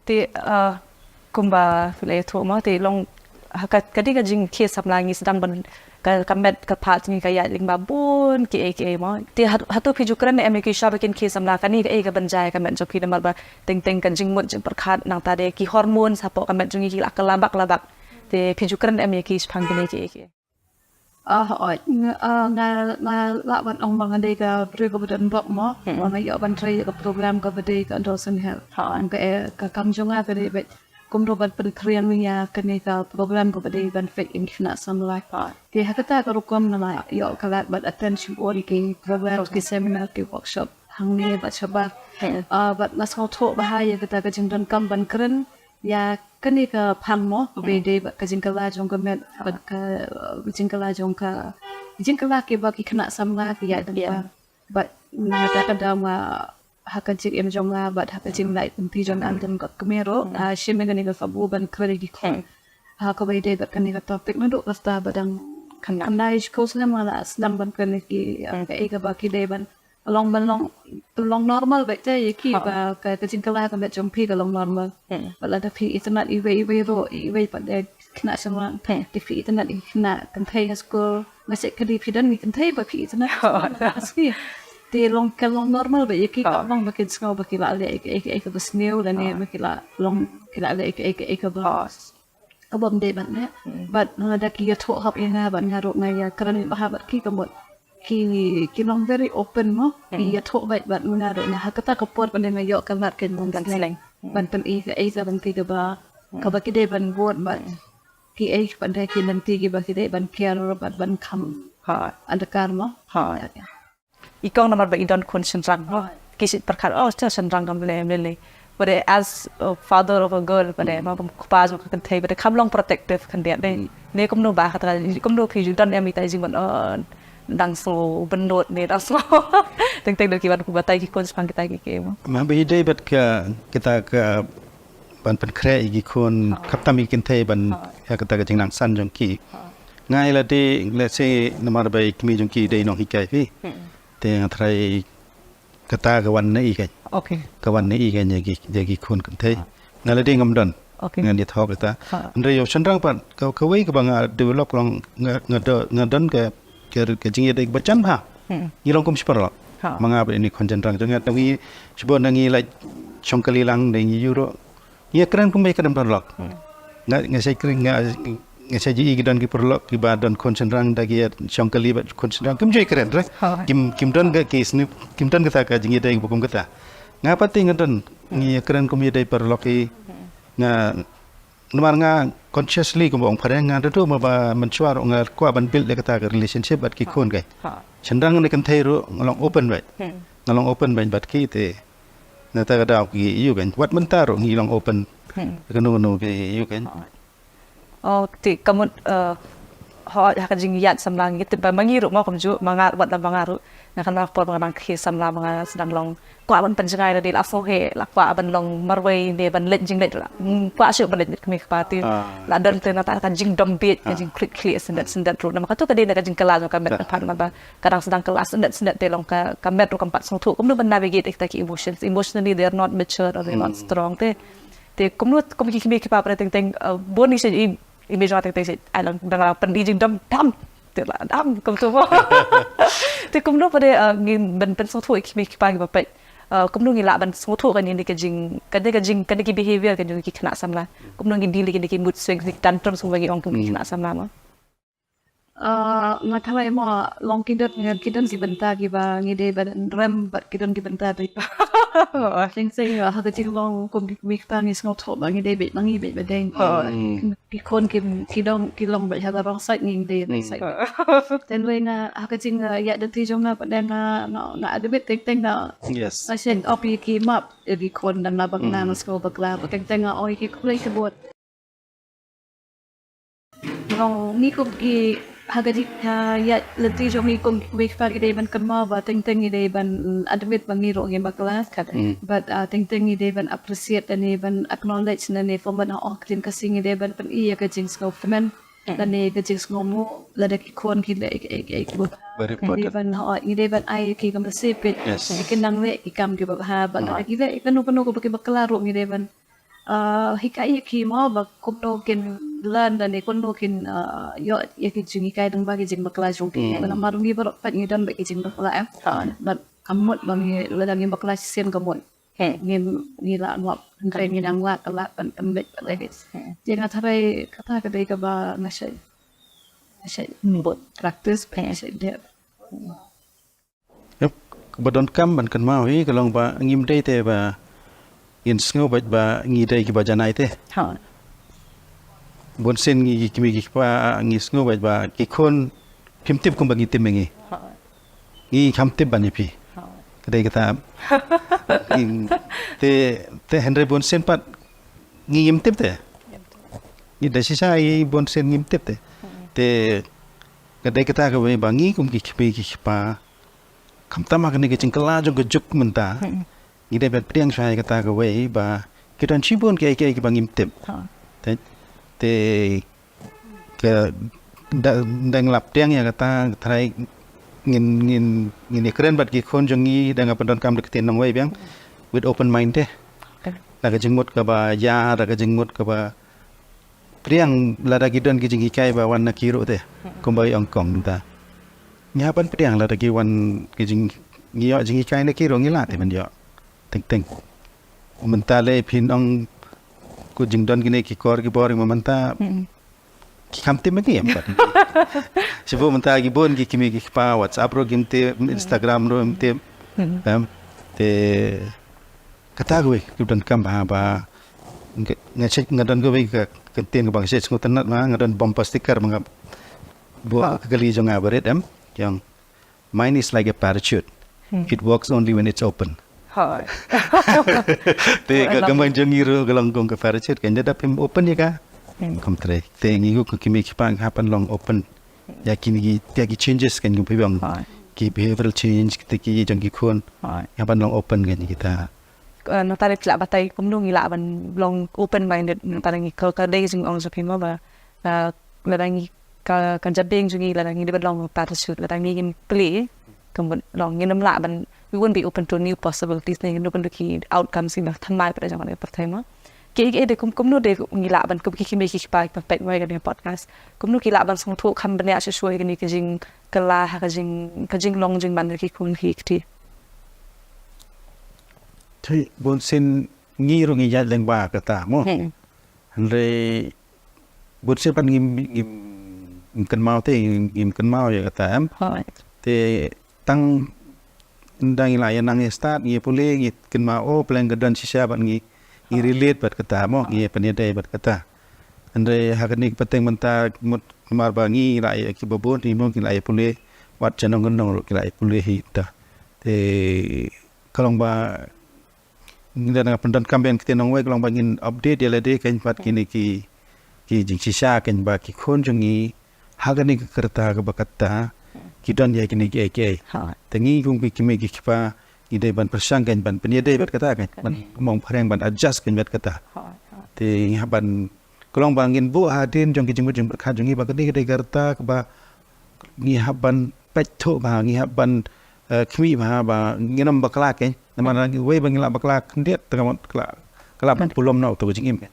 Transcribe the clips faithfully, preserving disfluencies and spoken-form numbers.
Te, uh, kumba phi la ïathuh mo, te long ha ka, ka dei ka jingkhie samla ngi sdang ban ka, ka met ka phad ngi ka ïaid lyngba bun kiei kiei mo. Te ha, hato phi ju kren em ïa ki shwa ba kin khie samla kane kaei kaban jia ïa ka met jong phi namar ba teng teng ka jingmut jingpyrkhat nangta de ki hormones hapoh ka met jong ngi ki la kylla bak kylla bak. Te phi ju kren em ïa ki shaphang kine kiei kiei. Ah, hooid. Nga, ah, nga, nga lah ban ong ba nga dei ka briew kaba don bok mo. Hmm. Ba nga ïoh ban trei ïa ka program kaba dei ka Endorsing Health. Hooid. Ka, eh, ka kam jong nga ka dei bad kumno ban pynkhring ïa kane ka program kaba dei ban peit ïa ki khynnah samla. Hooid. Te ha kata ka rukom nga la ïoh ka lad ban attend shibun ki program, ki seminar, ki workshop hangne bad shabar. Hmm. Ah, bad nga sngewthuh ba ha ïa kata ka jingdonkam ban kren ïa kane ka phang mo, kaba ïadei bad ka jingkylla jong ka met, bad ka, uh, jingkylla jong ka, jingkylla kiba ki khynnah samla ki ïaid lyngba. Bad na kata ka daw nga ha ka jingim jong nga bad ha ka jinglait lynti jong nga, nga ym kat kmie ruh, ah, shim ïa kane ka kabu ban kren ïa ki khun. Ha kaba ïadei bad kane ka topic naduh kata ba dang khynnah, khynnah skul snem nga la sdang ban kren ïa ki, ah, kaei kaba ki dei ban long, ban long, long normal beit te ïa ki. Ha. Ba ka, ka jingkylla ka met jong phi ka long normal. Hmm. Bad lada phi itynnad iwei iwei ruh, iwei pat de khynnah samla. Hmm. Te phi itynnad ïa ki khynnah kynthei ha skul. Nga sngewthuh ka dei phi don ki kynthei ba phi itynnad. Ha. Te long, ka long normal beit ïa ki. Ha. Ka long ba kin sngew ba ki la leh ïa, ïa, ïa kaba sniew lane, ha, ba ki la long, ki la leh ïa, ïa, ïa kaba, ha, ka bym dei ban leh. Hmm. Bad lada ki ïathuh hok ïa nga bad nga ruh nga ïakren bha bad ki, ka mut ki, ki long very open mo. Ki, hmm, ïathuh beit bad nga ruh nga ha kata ka por pat nga ïoh ka lad ka jingïaseng. Ban pyni kaei ka lynti kaba, hmm, kaba ki dei ban bud bad, hmm, kiei pat de ki lynti kiba ki dei ban care bad ban kham, ha, adkar mo. Ha. Ïa, ïa. I kong namar ba i don khun shynrang. Ki shait pyrkhat, oh, shynrang kam leh, leh, leh. But as a father of a girl, but ma bym kpa jong ka kynthei, but kham long protective khyndiat de. Hmm. Ne kumno ba kata, kumno phi ju don em ita jingmut, oh, dang sngew bynnud ne dang sngew. Teng teng da ki ban batai ki khun shaphang kita ki, ki mo. Ma ba i dei bad ka, kita ka ban pynkhreh ïa ki khun, ha, khamtam ïa ki kynthei ban, ha, ïa kata ka jingnang san jong ki. Ha. Nga ïa lade, let's say, namar ba i kmie jong ki dei nonghikai phi. Hmm. Te nga tharai kata ka wan na i kein. Okay. Ka wan na i kein ïa ki, ïa ki khun kynthei. Ha. Nga lade ngam don. Okay. Ngan ïathuh kata. Ha. Hynrei ïa u shynrang pat, ka, kawei kaba nga develop long nga, nga do, nga don ka, ka, ka jingïadei ba jan bha. Hmm. Ngi long kum shi paralok. Ha. Ma nga bad ine i khun shynrang jong nga, te ngi shibun ngi la shong kali lang, de ngi ïuh ruh. Ngi ïakren kum ba ïakren paralok. Hmm. Nga, nga shait kren, nga, nga shait ïohi ki don ki paralok kiba don khun shynrang da ki ïa shong kali bad khun shynrang. Kim ju ïakren re. Ha. Kim, kim don ka ki sniff, kim don kata ka jingïadei ba kum kata. Nga pat te nga don, ngi ïakren kum ïadei paralok hi. Hmm. Nga, namar nga consciously kumba ong phareng nga, da tu ma ba mynshuwa ruh nga kwah ban build ïa kata ka relationship bad ki khun kai. Ha. Shynrang ne kynthei ruh nga long open bad. Hmm. Nga long open bad, bad ki te. Na kata ka daw ki ïoh kein. Wat mynta ruh ngi long open. Hmm. Kano kano ki ïoh kein. Oh, te ka mut, eh, hooid, ha ka jingïaid samla ngi tip ba ma ngi ruh mo kumjuh, ma nga wat la ma nga ruh. Nga kynmaw por ba nga dang khie samla ba nga sdang long kwah ban pynjngai lade, la sngewheh, la kwah ban long marwei ne ban leit jingleit la. Hmm, kwah shuh ban leit kmie kpa te. Ah. La don te na kata ka jingdom bieit, ka, ah, jingkhlieh khlieh syndet syndet ruh. Namar kata ka dei na ka jingkylla jong ka met, ah, pynban ba ka dang sdang kylla syndet syndet te long ka, ka met ruh kam pat sngewthuh kumno ban navigate ïa kita ki emotions. Emotionally they are not mature or they are not, hmm, strong te. Te kumno kum ki kmie ki kpa pat teng teng, uh, bun ngi shait ïohi, i mei jong nga teng teng shait, ai lang dang la pyn-i jingdom dam. Te la dam kumto mo. Te kumno pat de, uh, ngi ban pynsngewthuh ïa ki kmie ki kpa kiba peit. Uh, kumno ngi lah ban sngewthuh kane ka jing, kane ka jing, kane ki behavior ka jong ki khynnah samla. Kumno ngi deal ïa kine ki mood swings, ki tantrums kumba ngi ong kum ki, hmm, khynnah samla mo. Ah, nga tharai mo long ki don, ki don ki bynta kiba ngi dei ban rem bad ki don ki bynta beit. Teng teng ha ka jinglong kum ki kmie kpa ngi sngewthuh ba ngi dei beit ma ngi beit ba dei. Oh. Hmm. Ki khun ki, ki dang, ki long beit ha ka wrong side, ngi dei right side. Hmm. Te nga ha ka jing, ah, ïaid lynti jong nga pat nga, nga, nga admit teng teng nga. Yes. Nga sngewthuh ïa ki map ïa ki khun dang na bakla, hmm, nga sngewbakla. Teng teng nga ong ïa ki khublei shibun. Ngi kum ki, ha ka jing, ha, ïaid lynti jong ngi kum ki kmie kpa ngi dei ban kynmaw ba teng teng ngi dei ban admit ba ngi ruh ngi bakla. Hmm. But, ah, teng teng ngi dei ban appreciate lane ban acknowledge lane, for ban, oh, ka jingkhuslai ngi dei ban pyni ïa ka jingsngewkmen, hmm, lane ka jingsngewnguh lada ki khun ki leh ïa ki, ïa ki, ïa ki ba, very important, ngi dei ban, oh, ngi dei ban ai ïa ki ka mynsiem, yes, ïa ki nang leh ki kam kiba bha, bad, hmm, lada ki leh ïa kano kano kaba ki bakla ruh ngi dei ban uh, hikai ïa ki mo ba kumno kin learn lane kumno kin uh, ïoh ïa ki jinghikai lyngba ki jingbakla jong ki. Namar ngi baroh pat ngi don bad ki jingbakla em. Bad ka mut ba ngi lada ngi bakla shisien ka mut. Ngi ngi lah ngop hynrei ngi dang lah ka lah ban pynbeit pat lagi. Te nga tharai kata ka dei kaba nga shait nga shait practice ba nga shait dep. Yep, ba donkam ban kynmaw hi ka long ba ngim dei te ba ngin sngew bad ba ngi dei kiba janai te. Bun sien ngi ki kmie ki kpa ngi sngew bad ba ki khun kim tip kumba ngi tip ïa ngi. Ngi kham tip ban ïa phi. Ka dei kata. Te te hynrei bun sien pat ngi ngim tip te. Ngi da shisha ngi bun sien ngim tip te. Te ka dei kata kawei ba ngi kum ki kmie ki kpa khamtam ha kane ka jingkylla jong ka juk mynta. Ngi dei ban pdiang shuwa ïa kata kawei ba ki don shibun kiei kiei kiba ngim tip. Te te ka da dang lap pdiang ïa kata tharai ngin ngin ngin ïakren bad ki khun jong ngi da nga pyndonkam da ka ktien nongwei biang with open mind te. Na ka jingmut kaba ïa da ka jingmut kaba pdiang lada ki don ki jinghikai ba wan na ki ruh te kumba ïa ong kong mynta. Ngi hap ban pdiang lada ki wan ki jing ngi ïoh jinghikai na ki ruh ngi lah te ban ïoh. Teng teng mynta le phin ong ku jingdon kine ki kor ki bor ma mynta ki kham tip ma ki em pat. Shu mynta ki bun ki kmie ki kpa WhatsApp ruh kim tip, Instagram ruh kim tip. Te kata kawei ki donkam ba ba nga check nga don kawei ka ktien kaba nga check sngewtynnat ma nga don bumper sticker ma nga buh ka kali jong nga barit em. Ki ong mine is like a parachute. It works only when it's open. Te ka ka mine jong ngi ruh ka long kum ka parachute kan da phim open ïa ka. Kum trei te ngi kum ki kmie ki kpa nga hap ban long open ïa kine ki ïa ki changes kan kum phi ong ki behavioral change kita ki jong ki khun. Nga hap ban long open kan kita. Nangta phi lah batai kumno ngi lah ban long open minded nangta ngi ka dei jingong jong phi mo ba lada ngi ka ka jabieng jong ngi lada ngi dei ban long parachute lada ngi ngim plie ka mut long ngin ym lah ban we won't be open to new possibilities ne ngin open to ki outcomes ki ba thymmai pat jong ka pyrthei mo. Ki ki dei kum kumno dei ngi lah ban kum ki kmie ki kpa ki peit mo ïa ka podcast kumno ki lah ban sngewthuh kham bniah shuh shuh ïa kane ka jingkylla ha ka jing ka jinglong jingman ki khun ki kti. Te bun sien ngi ruh ngi ïaid lyngba kata mo. Hynrei bun sien pat ngim ngim ngim kynmaw te ngim kynmaw ïa kata em. Te tang ynda ngi la ïa nang ïa stad ngi pule ngi kynmaw o pleng ka don shisha bad ngi ngi relate bad kata mo ngi pynïadei bad kata. Hynrei ha kane ka pateng mynta mut namar ba ngi la ïa kiba bun ngi mo ngi la ïa pule wat sha nong nong ruh ki la ïa pule hi ta. Te ka long ba ngi da nga pyndonkam biang ktien nongwei ka long ba ngin update ïa lade kan pat kine ki ki jingshisha kan ba ki khun jong ngi ha kane ka rta kaba kata ki don ïa kine kiei kiei. Te ngi kum ki kmie ki kpa ngi dei ban pyrshang kan ban pynïadei bad kata kan ban mong phareng ban adjust kan bad kata. Te ngi hap ban ka long ba ngin buh hadien jong ki jingmut jingpyrkhat jong ngi ba kane ka dei ka rta kaba ngi hap ban peit thuh ba ngi hap ban khmih ba ba ngin ym bakla kan. Namar wei ba ngi la bakla khyndiat te ka mut ka la ka la ban pulom na uto ka jingim kan.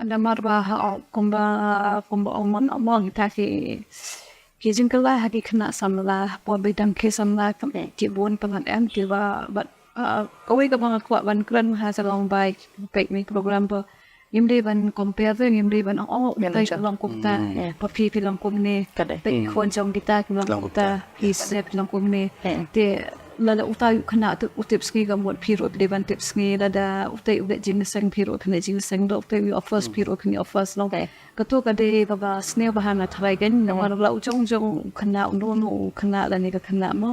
Namar ba ha kumba kumba ong mon ong kita ki ki jingkylla ha ki khynnah samla por ba dang ki samla ki bun pyngan em ki ba bad kawei kaba nga kwah ban kren ha sa long bai pek ni program ba ngim dei ban compare te ngim dei ban ong oh utai ka long kumta pa phi phi long kumne pek khun jong kita ki long kumta phi sep long kumne te lada utai u khynnah tu u tip sngi ka mut phi ruh phi dei ban tip sngi lada utai u leh jingseng phi ruh phi leh jingseng da utai u offers phi ruh phi offers long kato ka dei kaba sniew ba hana tharai kan namar la u jong jong u khynnah u no no u khynnah lane ka khynnah mo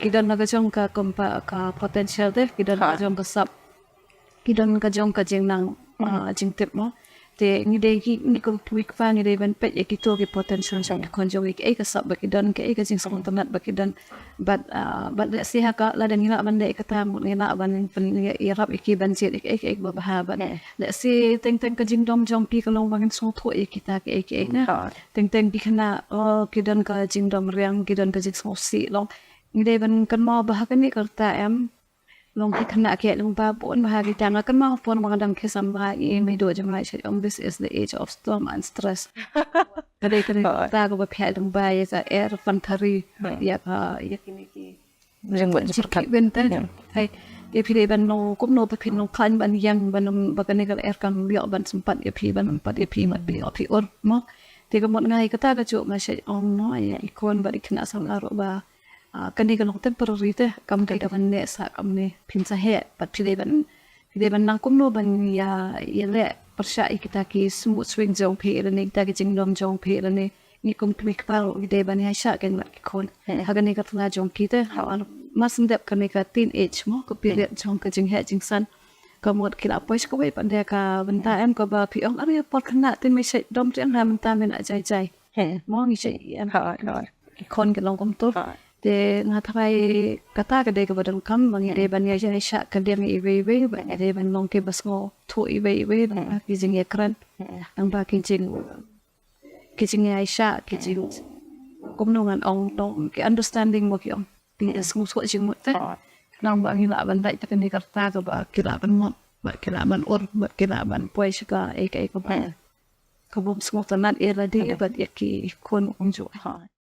ki don la ka jong ka kompa ka potential te ki don la ka jong ka sap ki don ka jong ka jingnang jingtip mo te ngi dei ki ngi kum pui kpa ngi dei ban peit ïa kito ki potential jong ki khun jong ngi kaei ka sap ba ki don kaei ka jingsngewtynnat ba ki don bad bad lehse ha ka lada ngi lah ban leh kata mut ngi lah ban pynïarap ïa ki ban jied ïa kaei kaei ba bha bad lehse teng teng ka jingdom jong ki ka long ba ngin sngewthuh ïa kita kaei kaei na teng teng ki khynnah ki don ka jingdom riang ki don ka jingsngewsih long ngi dei ban kynmaw ba ha kane ka rta em Long ki khynnah ki ïaid lyngba bun bha ki tang, nga kynmaw por ba nga dang khyrsang bha, i mei doh jong nga i shait ong, "This is the age of storm and stress." Ka dei ka dei ka rta kaba phi ïaid lyngba ïa ka air pantari, ïa ka, ïa kine ki jingwit jingpyrkhat. Hai, ïa phi dei ban long kumno ba phin long khlaiñ ban ïeng, ban long ba kane ka lyer kam ïoh ban sympat ïa phi, ban sympat ïa phi, ban phi ïoh phi ur mo. Te ka mut nga ïa kata kajuh nga shait ong mo ïa i khun bad i khynnah samla ruh ba, ah, kane ka long temporary te, kam dei da ban neh sah kamne, phin sa heh bad phi dei ban, phi dei ban nang kumno ban ïa, ïaleh pyrshah ïa kita ki mood swing jong phi lane kita ki jingdom jong phi lane ngi kum kmie kpa ruh ngi dei ban ïaishah kein bad ki khun. Ha kane ka tnga jong ki te, ha, mar shen dep kane ka teenage mo, ka period jong ka jingheh jingsan. Ka mut ki la poi sha kawei pat de ka bynta em kaba phi ong, "Are por khynnah te me shait dom te, ha mynta me la jai jai." Mo ngi shait em. Ki khun ki long kumto. Te nga tharai kata ka dei kaba donkam ba ngi dei ban ïa, ïaishah ka liang iwei iwei, ba ngi dei ban long kiba sngewthuh iwei iwei, ba ki jingïakren, nang ba ki jing ki jingïaishah, ki jing, kumno ngan ong, tang ki understanding mo ki ong. Ki sngewthuh jingmut te. Nang ba ngi lah ban lait te kane ka rta kaba ki lah ban mut, ba ki lah ban ur, ba ki lah ban poi sha kaei kaei kaba ka bym sngewtynnat ïa lade bad ïa ki khun kumjuh.